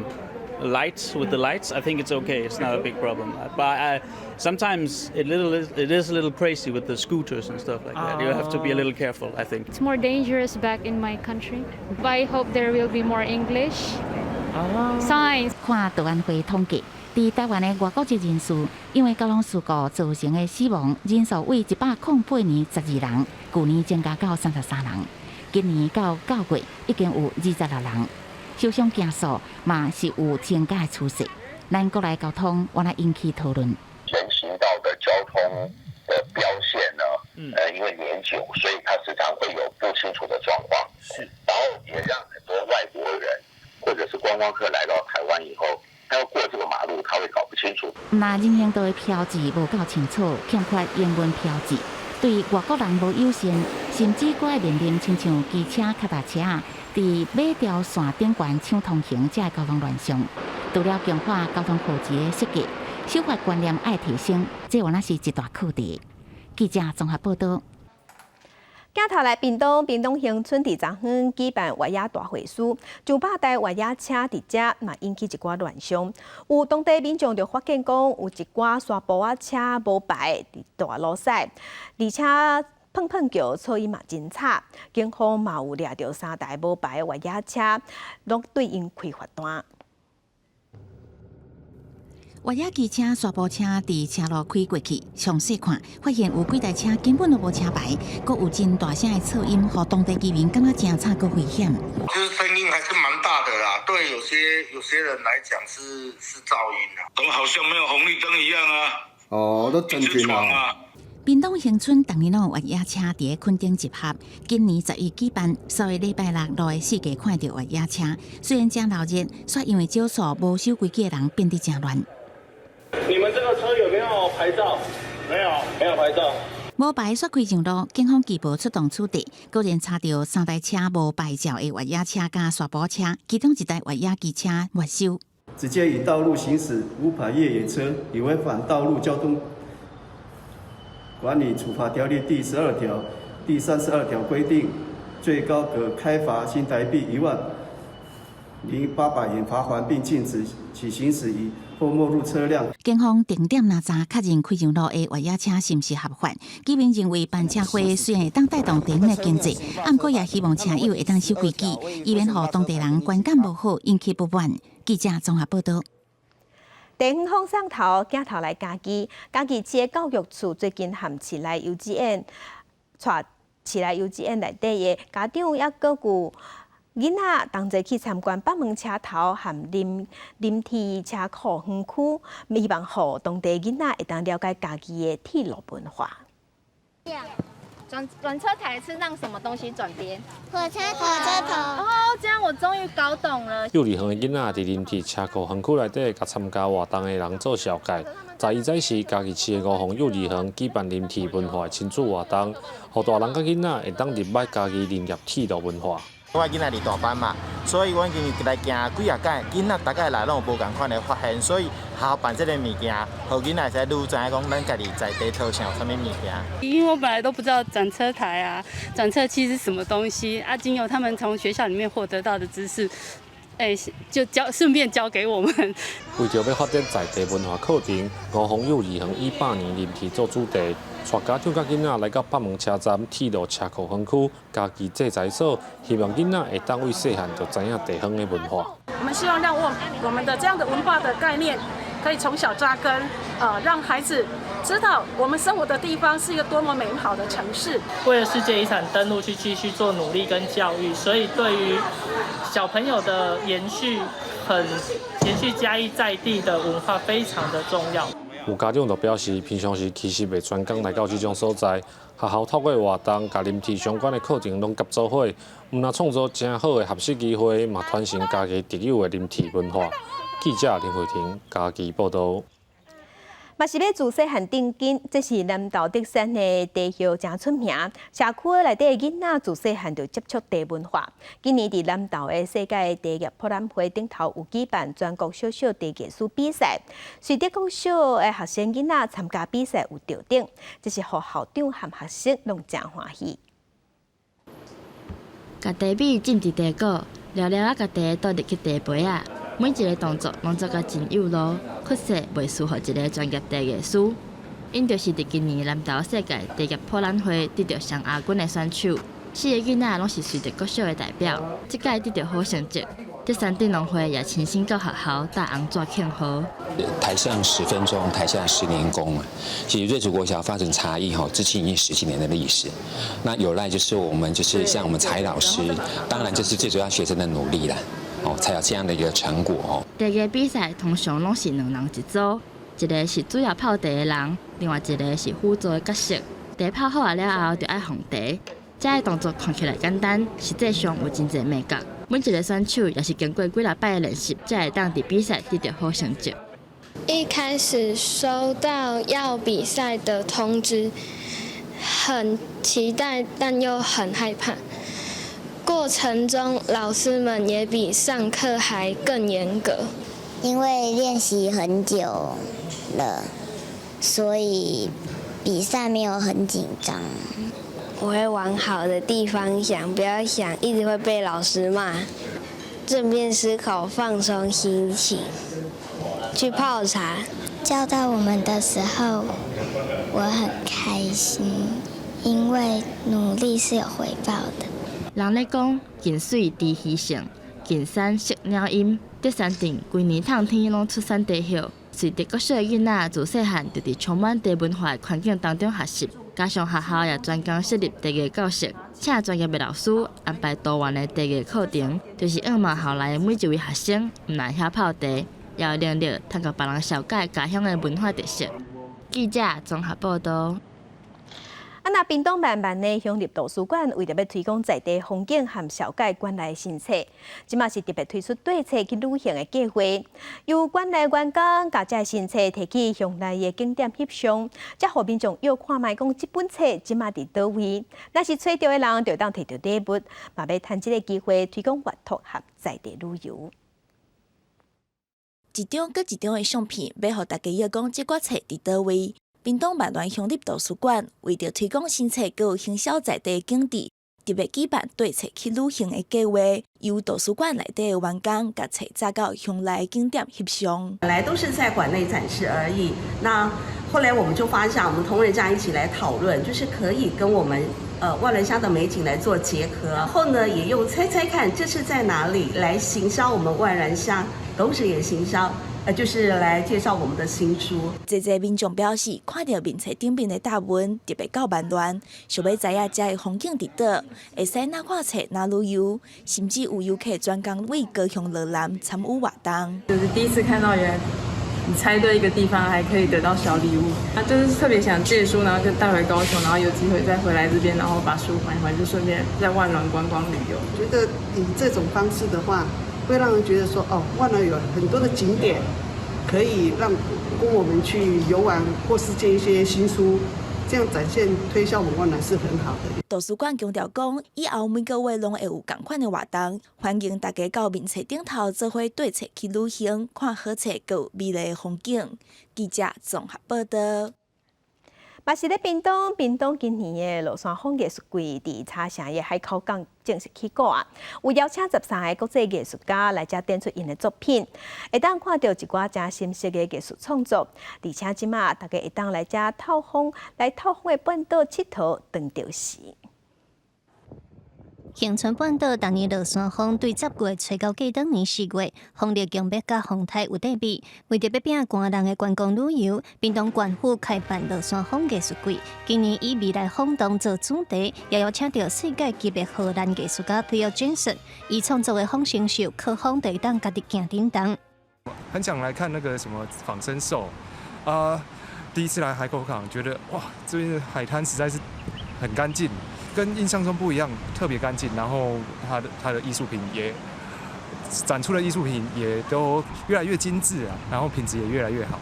lights with the lights. I think it's okay. It's not a big problem. But sometimes it is a little crazy with the scooters and stuff like that. You have to be a little careful, I think. It's more dangerous back in my country. But I hope there will be more English signs. 看道安會統計，佇台灣的外國籍人士，因為交通事故造成的死亡人數，為108年12人，舊年增加到33人，今年到9月已經有26人。受傷件數嘛是有增加的趨勢。咱國內交通，原來引起討論。人行道的交通的標線呢，因為年久，所以它時常會有不清楚的狀況。然後也讓很多外國人或者是觀光客來到台灣以後，他要過這個馬路，他會搞不清楚。若人行道的標誌無夠清楚，欠缺英文標誌，對外國人無友善，甚至閣愛面臨親像機車、腳踏車佇馬條線頂懸搶通行這个交通亂象。除了強化交通標誌的設計，守法觀念愛提升，這原來是一大課題。記者綜合報道。鏡頭來屏東，屏東恆春佇昨昏舉辦越野大會師，上百台越野車佇遮嘛引起一寡亂象。有當地民眾就發現講，有一寡沙埔仔車無牌佇大路駛，而且碰碰叫，噪音嘛真吵。警方嘛有掠著三台無牌越野車，攏對𪜶開罰單。越野機車、沙埔車佇車路開過去，詳細看，發現有幾台車根本都無車牌，閣有真大聲的噪音，予當地居民感覺誠吵閣危險。就是聲音還是蠻大的啦，對有些人來講是噪音啊。怎麼好像沒有紅綠燈一樣啊？哦，都正經啊。屏東恆春逐年攏有越野車佇墾丁集合，今年10月舉辦，所以禮拜六路的四界看著越野車，雖然誠鬧熱，卻因為少數無守規矩的人變得誠亂。你們這個車有沒有牌照？沒有，沒有牌照。無牌煞開上路，警方拘捕出動處理，果然查著三台車無牌照的越野車佮沙埔車，其中一台越野機車沒收。直接以道路行駛無牌越野車，已違反道路交通管理處罰條例第12條、第32條規定，最高可開罰新台幣10,800元罰鍰，並禁止其行駛以或沒入車輛。警方定點查確認開上路的越野車是毋是合法。居民認為辦車會雖然會當帶動地方的經濟，毋過也希望車友會當守規矩，以免予當地人觀感無好，引起不滿。記者綜合報道。地方放送頭鏡頭來嘉義，嘉義市的教育處最近和市內幼稚園，帶市內幼稚園內底的家長抑閣有囡仔同齊去參觀北門車頭和林林鐵車庫園區，希望予當地囡仔會當了解嘉義的鐵路文化。轉轉車台是讓什麼東西轉邊？火車頭。火車頭。哦，這樣我終於搞懂了。幼兒園的囡仔佇林鐵車庫園區內底，共參加活動的人做紹介。11早時，嘉義市的吳鳳幼兒園舉辦林鐵文化親子活動，予大人佮囡仔會當入捌嘉義林業鐵路文化。我囡仔佇大班嘛，所以阮今日來行幾仔屆，囡仔逐擺來攏有無仝款的發現，所以學校辦這个物件，予囡仔會使愈知影講咱家己在地土上有啥物物件。因為我本來都不知道轉車台啊、轉車器是什麼東西啊，經由他們從學校裡面獲得到的知識，就教順便教給我們。為著欲發展在地文化課程，吳鳳幼兒園以百年林鐵做主題，帶家長佮囡仔來到北門車站鐵路車庫園區嘉義製材所，希望囡仔會當為細漢就知影地方的文化。我們希望讓我們的這樣的文化的概念可以從小扎根，讓孩子知道我們生活的地方是一個多麼美好的城市。為了世界遺產登錄去繼續做努力跟教育，所以對於小朋友的延續，很延續嘉義在地的文化非常的重要。有家長就表示，平常時其實袂專工來到這種所在，學校透過活動，共林鐵相關的課程攏結做伙，毋但創造誠好的學習機會，嘛傳承嘉義特有的林鐵文化。記者林慧婷嘉義報導。嘛是欲自細漢轉緊，這是南投竹山的茶葉誠出名。社區內底的囡仔自細漢就接觸茶文化。今年佇南投的世界茶葉博覽會頂頭有舉辦全國小小茶藝師比賽，瑞德國小的學生囡仔參加比賽有得獎，這是予校長和學生攏誠歡喜。共茶米浸佇茶果，了了仔共茶倒入去茶杯仔。每一个動作攏做甲真有路，確實袂輸予一个專業茶藝師。𪜶就是佇今年南投世界茶葉博覽會得著雙亞軍的選手，四个囡仔攏是瑞德國小的代表，這擺得著好成績。竹山鎮農會也親身到學校擔紅紙慶賀。台上10分鐘，台下10年功啊！其實瑞竹國小發展茶藝吼，至今已經十幾年的歷史。那有賴就是我們就是像我們茶藝老師，當然就是最主要學生的努力啦，哦，才有這樣的一個成果哦。茶藝比賽通常攏是兩人一組，一个是主要泡茶的人，另外一个是輔助的角色。茶泡好仔了後，就愛烘茶。這个動作看起來簡單，實際上有真濟眉角。每一个選手也是經過幾禮擺的練習，才會當佇比賽得著好成績。一開始收到要比賽的通知，很期待，但又很害怕。過程中，老師們也比上課還更嚴格。因為練習很久了，所以比賽沒有很緊張。我會往好的地方想，不要想一直會被老師罵。正面思考，放鬆心情，去泡茶。教到我們的時候，我很開心，因為努力是有回報的。人咧講，近水知魚性，近山識鳥音。竹山鎮規年透天攏出產茶葉，瑞德國小的囡仔自細漢就佇充滿茶文化的環境當中學習，加上學校也專工設立茶藝教室，請專業的老師安排多元的茶藝課程，就是向望校內的每一位學生，毋但曉泡茶，也有能力通共別人紹介家鄉的文化特色。記者綜合報道。啊，那屏東萬巒的鄉立圖書館為著欲推廣在地風景和紹介館內新冊，這馬是特別推出綴冊去旅行的計劃，由館內員工共這新冊提去鄉內的景點翕相，才予民眾臆看覓講這本冊這馬佇佗位，若是揣著的人就會當提著禮物，嘛欲趁這个機會推廣閱讀和在地旅遊。一張閣一張的相片，欲予大家臆講這寡冊佇佗位。屏東萬巒鄉立圖書館為著推廣新冊，閣有行銷在地景致，特別舉辦綴冊去旅行的計劃，由圖書館內底的員工共冊載到鄉內景點翕相。本來都是在館內展示而已。那後來我們就發現，我們同仁這樣一起來討論，就是可以跟我們萬巒鄉的美景來做結合，然後呢，也用猜猜看這是在哪裡來行銷我們萬巒鄉，同時也行銷。就是來介紹我們的新書。濟濟民眾表示，看著面冊頂面的答案，特別到萬巒，想欲知影遮的風景佇佗，會使若看冊若旅遊，甚至有遊客專工為高雄落南參與活動。就是第一次看到，原來你猜對一個地方，還可以得到小禮物。那就是特別想借書，然後就帶回高雄，然後有機會再回來這邊，然後把書還回來，就順便在萬巒觀光旅遊。覺得以這種方式的話，會讓人覺得說，哦，萬巒有很多的景點，可以讓供我們去遊玩，或是借一些新書，這樣展現推銷我們萬巒是很好的。圖書館強調講，以後每個月攏會有仝款的活動，歡迎大家到面冊頂頭做伙綴冊去旅行，看好冊閣有美麗的風景。記者綜合報道。嘛是咧屏東，屏東今年的落山風藝術季佇茶城的海口港正式起鼓啊！有邀請13個國際藝術家來遮展出𪜶的作品，會當看著一寡誠深色的藝術創作，而且這馬大家會當來遮透風，來透風的半島𨑨迌當著時。恆春半島逐年落山風對10月吹到過當年4月，風力強欲佮風颱有得比。為著欲拼寒人的觀光旅遊，屏東縣府開辦落山風藝術季，今年以未來風洞做主題，也邀請著世界級的荷蘭藝術家 Theo Jansen，伊創作的仿生獸可風就會當家己行振動。很想來看那個什麼仿生獸啊！第一次來海口港，覺得哇，這邊的海灘實在是很乾淨。跟印象中不一樣，特別乾淨。然後它的藝術品也展出的藝術品也都越來越精緻啊，然後品質也越來越好。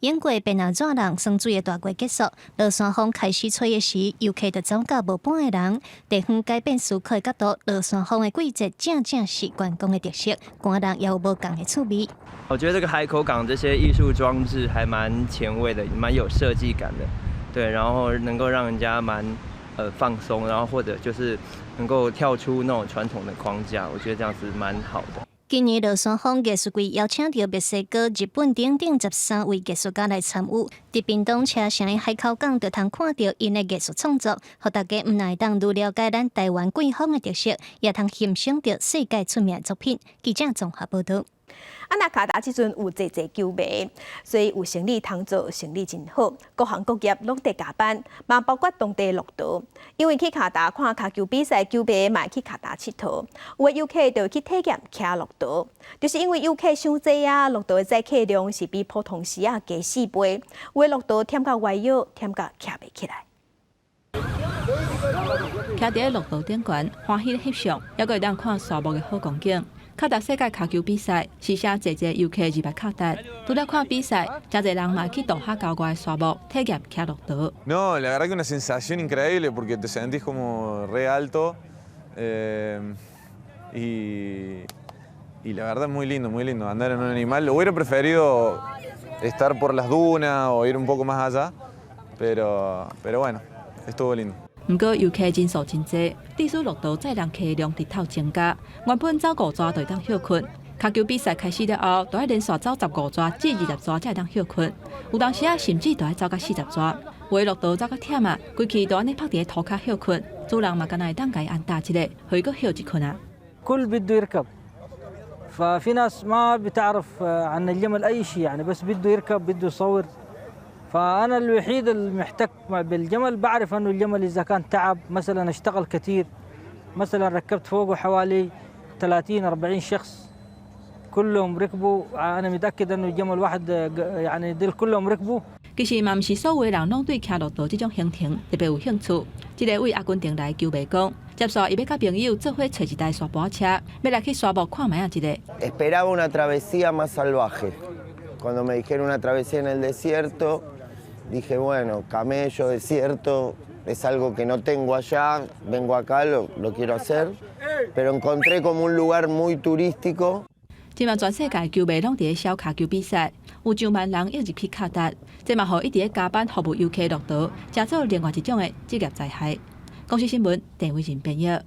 經過變阿紙人酸水的大過結束，落山風開始吹的時，遊客就走甲無半个人。地方改變思考的角度，落山風的季節正正是觀光的特色，寒人也有無仝的趣味。我覺得這個海口港這些藝術裝置還蠻前衛的，蠻有設計感的，對，然後能夠讓人家蠻放鬆，然後或者就是能夠跳出那種傳統的框架，我覺得這樣子蠻好的。今年落山風藝術季邀請著墨西哥、日本等等13位藝術家來參與，佇屏東車城的海口港就通看著𪜶的藝術創作，予大家毋但會當愈了解咱台灣季風的特色，也通欣賞著世界出名的作品。記者綜合報道。啊，那卡達這陣有濟濟球迷，所以有生理通做，生理真好，各行各業攏佇加班，嘛包括當地駱駝。因為去卡達看跤球比賽，球迷嘛會去卡達𨑨迌，有的遊客就會去體驗騎駱駝，就是因為遊客傷濟啊，駱駝的載客量是比普通時仔加4倍，有的駱駝忝甲歪腰，忝甲徛袂起來。徛佇咧駱駝頂懸，歡喜翕相，猶閣會當看沙漠的好光景。卡達世界跤球比賽是啥濟濟遊客入來卡達，除了看比賽，誠濟人嘛去杜哈郊外沙漠體驗騎駱駝。 No, la verdad que una sensación increíble porque te sentís como re alto y la verdad muy lindo andar en un animal. Lo hubiera preferido estar por las dunas o ir un poco más allá, pero bueno, estuvo lindo. 毋過遊客人數真濟，致使駱駝載人客量直透增加。原本走五逝就會當歇睏，跤球比賽開始了後，都愛連續走15逝至20逝才會當歇睏。有當時仔甚至都愛走到40逝。有的駱駝走較忝啊，規氣就按呢趴佇咧塗跤歇睏，主人嘛敢若會當共伊按搭一下，予伊閣歇一睏啊。 كل بده يركب، ففي ناس ما بتعرف عن الجمل اي شيء، يعني بس بده يركب، بده يصور. فانا الوحيد المحتك بالجمل، بعرف انه الجمل اذا كان تعب مثلا، اشتغل كثير، مثلا ركبت فوقه حوالي 30 40 شخص كلهم ركبوا، انا متاكد انه الجمل واحد يعني ديل كلهم ركبوا. 其實嘛，毋是所有的人攏對騎駱駝這種行程特別有興趣。這个對阿根廷來的球迷講，接紲伊欲佮朋友做伙揣一台沙盤車，欲來去沙漠看覓仔一下。 Esperaba una travesía más salvaje. Cuando me dijeron una travesía en el desierto, dije, bueno, camello, desierto, es algo que no tengo allá, vengo acá, lo quiero hacer. Pero encontré como un lugar muy turístico. 這馬全世界球迷攏佇咧痟跤球比賽，有上萬人湧入去卡達，這嘛予一直咧加班服務遊客駱駝，成做另外一種的職業災害。公視新聞，鄭偉仁編譯。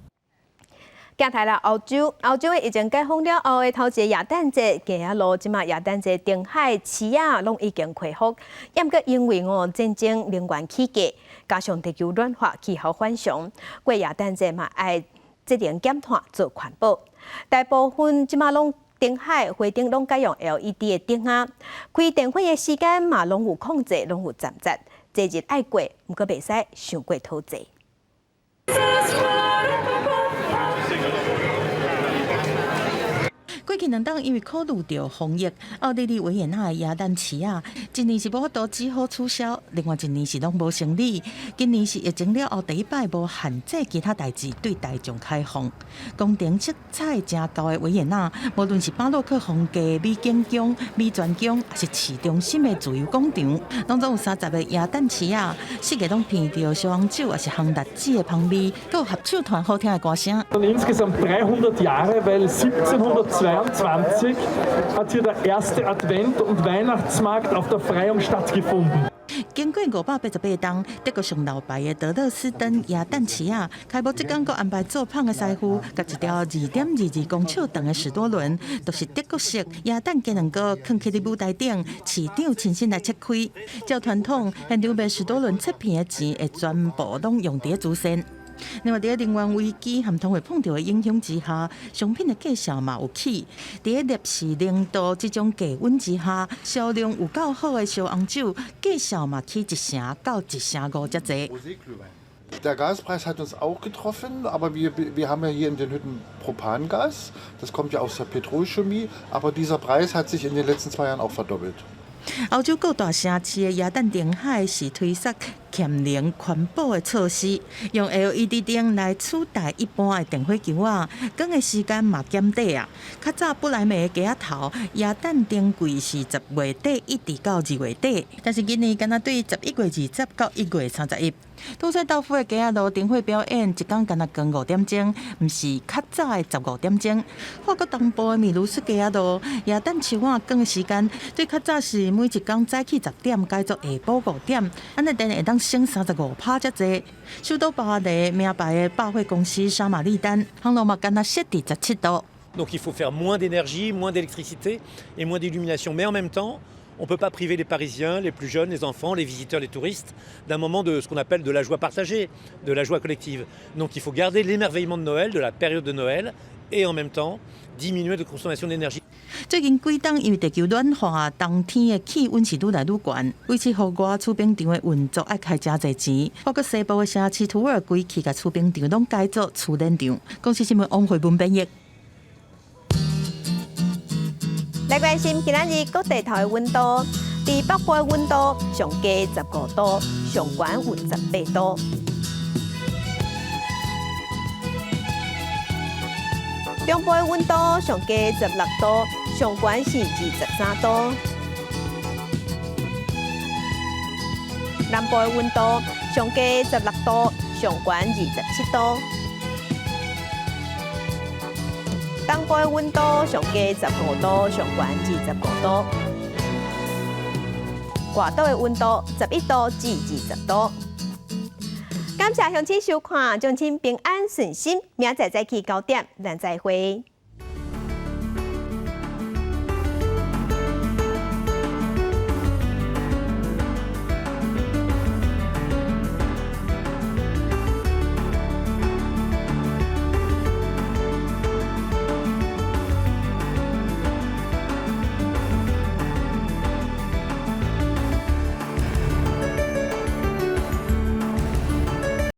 鏡頭來歐洲，歐洲的疫情解封了後的頭一個耶誕節，街仔路這馬耶誕節燈海市仔攏已經恢復，毋過因為哦戰爭、能源起價，加上地球暖化、氣候反常，過耶誕節嘛愛節能減碳做環保。大部分這馬攏燈海花燈攏改用 LED 的燈仔，開電火的時間嘛攏有控制，攏有站站。節日愛過，毋過袂使傷過頭濟。過去兩冬因為考慮著防疫，奧地利維也納的耶誕市仔，一年是無法度只好取消，另外一年是攏無生理。今年是疫情了後第一擺無限制其他代誌對大眾開放。宮廷色彩誠厚的維也納，無論是巴洛克風格美景宮、美泉宮，抑是市中心的自由廣場，攏總有30個耶誕市仔，四界攏鼻著燒紅酒，抑是烘栗子的香味，閣有合唱團好聽的歌聲。 Insgesamt 300 Jahre, weil 1722 hat hier der erste Advent- und Weihnachtsmarkt auf der Freyung stattgefunden. 經過588冬，德國上老牌的德勒斯登耶誕市仔，開幕這工閣安排做麭的師傅，共一條2.22公尺長的史多倫，就是德國式耶誕雞卵糕，囥佇咧舞台頂，市長親身來切開。照傳統，現場賣史多倫切片的錢會全部攏用佇咧慈善。另外，佇咧能源危機和通貨膨脹的影響之下，商品的價數嘛有起。佇咧攝氏0度這種低溫之下，銷量有夠好的燒紅酒，價數嘛起1成到1成5遮濟。 Der Gaspreis hat uns auch getroffen, aber wir haben ja hier in den Hütten Propangas. Das kommt ja aus der Petrochemie, aber dieser Preis hat sich in den letzten 2 Jahren auch verdoppelt. 歐洲各大城市的耶誕燈海是推捒儉能環保的措施，用 LED 燈來取代一般的電火球仔，光的時間嘛減短啊。較早不來梅的街仔頭耶誕燈櫃是10月底一直到2月底，但是今年敢若對11月20到1月31。杜塞道夫的街仔路燈會表演，一工敢若光5點鐘，毋是較早的15點鐘。法國東部的米盧斯街仔路耶誕樹仔光的時間，對較早是每一工早起10點，改做下晡5點，按呢電會當省35%遮濟。首都巴黎名牌的百貨公司沙瑪麗丹，烘爐嘛敢若設佇17度。 Donc il faut faire moins d'énergie, moins d'électricité et moins d'illumination, mais en même temps, on ne peut pas priver les Parisiens, les plus jeunes, les enfants, les visiteurs, les touristes, d'un moment de ce qu'on appelle de la joie partagée, de la joie collective. Donc il faut garder l'émerveillement de Noël, de la période de Noël, et en même temps diminuer la consommation d'énergie. 最近幾冬因為地球暖化，冬天的氣溫是愈來愈懸，為此戶外儲冰場的運作愛開誠濟錢。包括西部的城市圖爾規氣共儲冰場攏改做儲冷場。公視新聞王慧文編譯。來關心今仔日各地頭的溫度，佇北部的溫度上低15度，上懸有18度。中部的溫度上低16度，上懸是23度。南部的溫度上低16度，上懸27度。東部的溫度上低15度，上懸25度。外島的溫度11度至20度。感謝鄉親收看，祝親平安順心，明仔載早起9點，咱再會。